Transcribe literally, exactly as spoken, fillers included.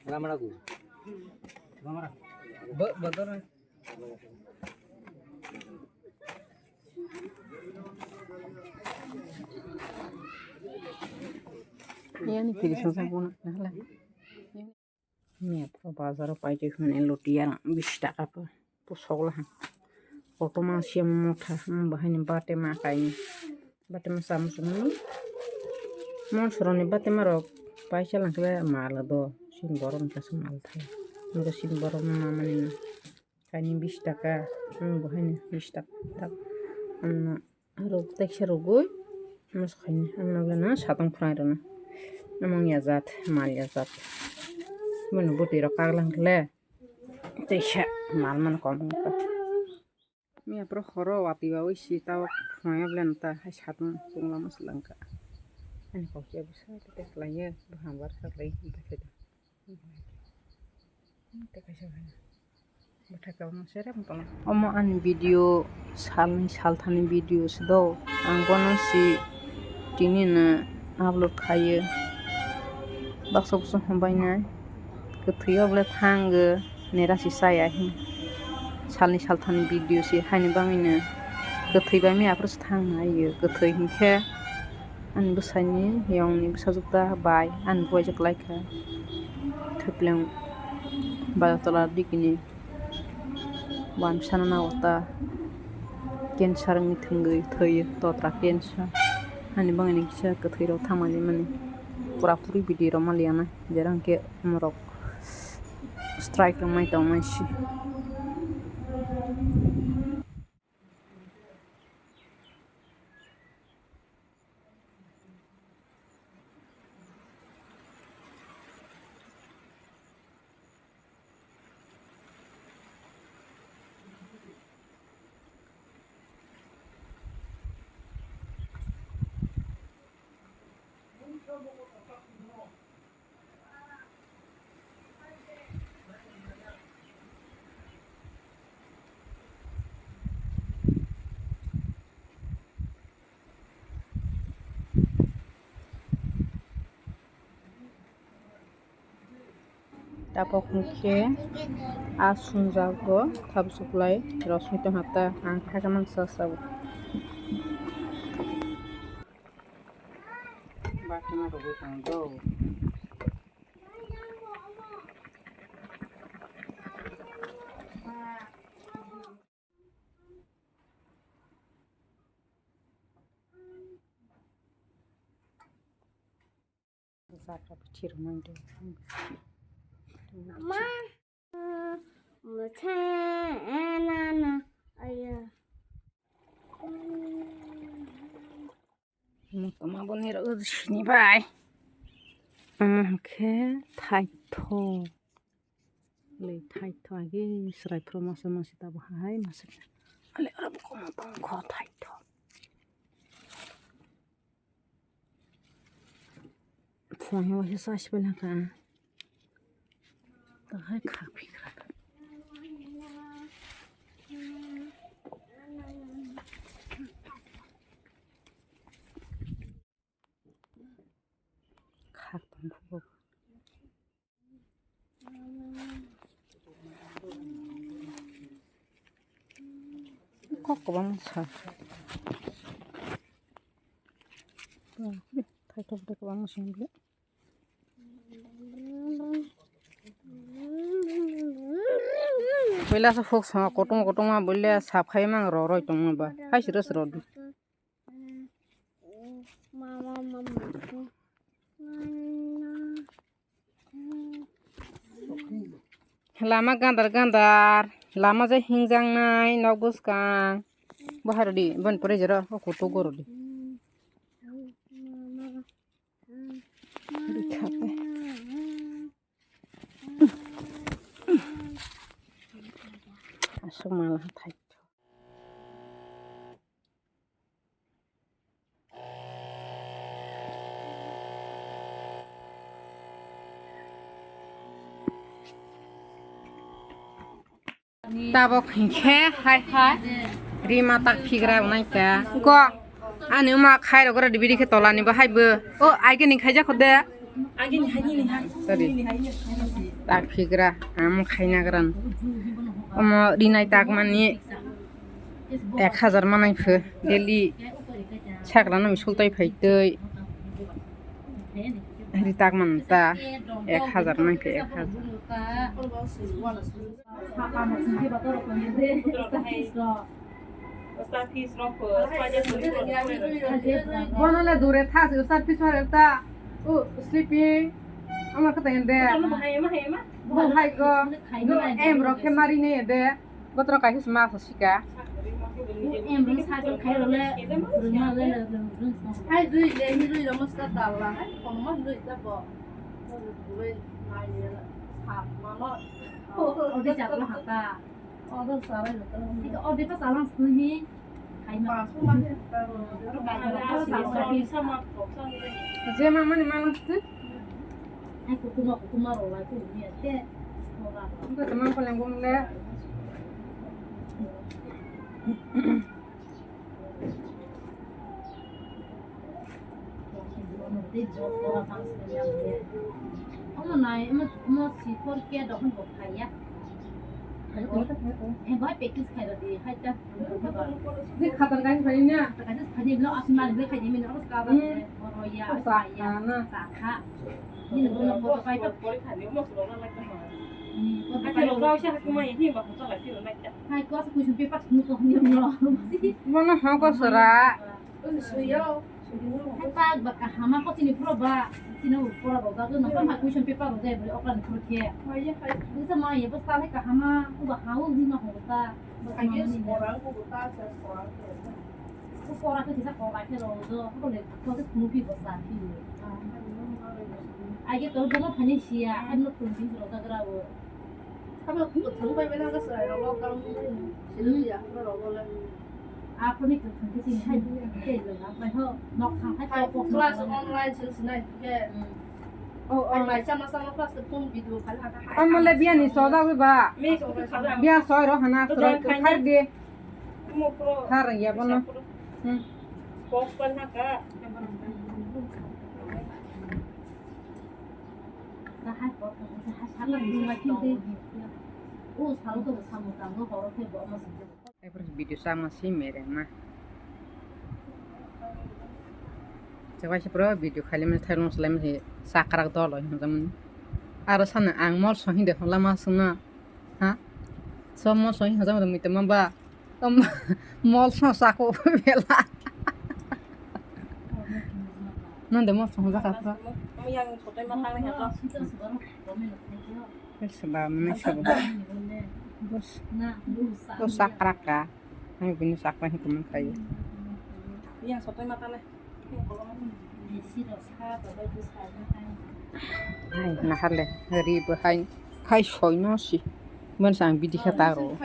Ramara ku. Ramara. Bo-, bodor. Yani kiri sung sung kuna nahla. Ni aphuru bazaro paitwi hwnwi luti ya bis taka po pusok la ha. Kotorma se motha, hmm, bahai ni bate ma kaini. Bate ma samu sumani. Mon soroni bate ma rok paisa langkhe mal do. Sin borok ni kaisa mal thai. Ngo sin borok ma mani na. Kaini bis taka, hmm, bahai ni bis taka. Tak, hmm, rok teksa rogoi. Mas khaini, ang nokle na satong phrai rwna. Among ya jat, mal ya jat. Mano bwtwi rok kaglang khle. Teisa mal man kom wngkha. Miya pro horo wati wawi si tao phunai blen ta hai satong chwngla mas langkha. Ani kok ya bwsa te khlaiya, bwham bar kha lai ta khe. Te kaisa hai. Bwthai kabangma sere wng tongo. Omo ani video salni salthani video se do. Ang bono si tini no upload khaio. Baksa bwswk hambai nai. Kwthwi o bole thango nera si chaya hin. Salni salthani video se haini bagwi no kwthwi bai miya aphuru se thang nai yo. Kwthwi hinkhe ani bwsaini yongni bwsajwk ta bai ani buaijwk lai kha. Thwipleng Bayotola digini wansana nago ta cancer wngwi thwngwi thwi totra cancer. Ani bangni kisa kwthwi rok thangmani mani pura puri video rok maliya nai jera hwnkhe morok strike rok mai tongmani si. Tabok hwnkhe a sunjago thabsuklai rosoi tongkha ta ang kha khe mangsa sao. Bakhe ma rwgwi tong do. Jatra bithi rwmani de. Ma, mwtha, na, na, aya. Mwtama boni rw sini bai. Omo hwnkhe thaitho. Le thaitho age srai phro masa masi tabo hai masa. Ale ora buko mo tong kho thaitho. Phone he waisa charge bai nang kha. Tahai kha phikra. Khak tong kho. Kok kwbangma sa. Thaithok de kwbangma song bile. Puila sa phok sa kotung kotung ma bile sap khai mang ro roi tong ma ba. Hai siro siro di. Lama gandar gandar, lama je hingjaknai nok bwskang. Bo hai rw di, boni pore jora o kutuk go rw di. Rikha pe. Aswk mala hathai. Tabok hinkhe hai hai rima tak phigra nai kha. Ko ani ma khai rok ro bidi khe tolani bo hai bo. O ai khe ni khaijak kho de. Sorry. Tak phigra am khaina gran. Omo rinai tak mani ek hazar manai phu daily sakla no sultai phai tei. Ri tak man ta ek hazar nang khe ek hazar. Bono le dure tha se sar pisar ta. O sleeping. Amar kata ende. Bo hai go. Em rok khe mari ne ende. Botro kaisa se ma sa sika. Em rok cycle khai role rwma le le rwng song. Hai dui le ni dui rok mosla dal la hai kono ma dui ta bo. Dui nai le sa ma no. O de chak la ha ta. O de sa lai lo ta. Ni o de pa sa lang sni ni. Khai ma. Pa su ma de ta ro. Je ma mani ma lang sni. Ai, kukuma, kukuma rok lai, kukuma ya, te. Engkho tongmani phaleng bumle. Omo nai, omo, omo si por ke dohon bo khaya. Eh, bai practice khai rodi, hai ta. Ni khatar kai khai na. Khatar kai khai ni, lo asin mali khai ni, min oro ka ba. Hmm. Oro ya, sa ya, na. Sa kha. Ni lo no photo kai ta. Pori khai ni, mo suro na lai ta ma. Hmm, photo kai. Hai ko sa question paper nu ko ni no. Mo no ha ko sura. Hai tak ba kahama ko chini pura ba. Chini pura ba ba no ma question paper ro dai bri okra ni pura khe. Bisa ma ye basta le kahama ko ba hau ni ma ho ta. Ko pora khe kisa pora khe ro do ko le ko se kunu pi basta pi. Ai ke to do ma phani sia ai no kun din ro da gra wo. Abo kwthwng bai bai nang swrai rok lockdown wngwi silo ya, borok rok le. Aphuru ni kwthwng khe chini hai tei lwng bai ho nok thang hai. Hai kok kok class online sil sinai khe. Hmm. Oh, oh. Online sama sama class phone video khali hata hai. Omo le biya ni soja wi ba. Me so ka. Biya soi ro hana soi khai de. Mo pro. Har ya bono. Hmm. Kok pan ha ka. Ebar video sama si mere ma. Chabai se pro video khali mani thailung salai mani sakrak dolo hinjam. Aro sana ang mol so hinde hola ma suna. Ha? So mol so hinjam mui tama ba. Mol song sako bela. Nonde mol song jaka pro. Yang sotai ma tang ni ha to. Seba mene seba. Bos. Bos sakrak ka. Ang bini sakra hi kuman kayo. Yang sotai ma tang ni. Hai nahar le ri bo hai. Hai soi no si. Mon sang bidi kha ta ro.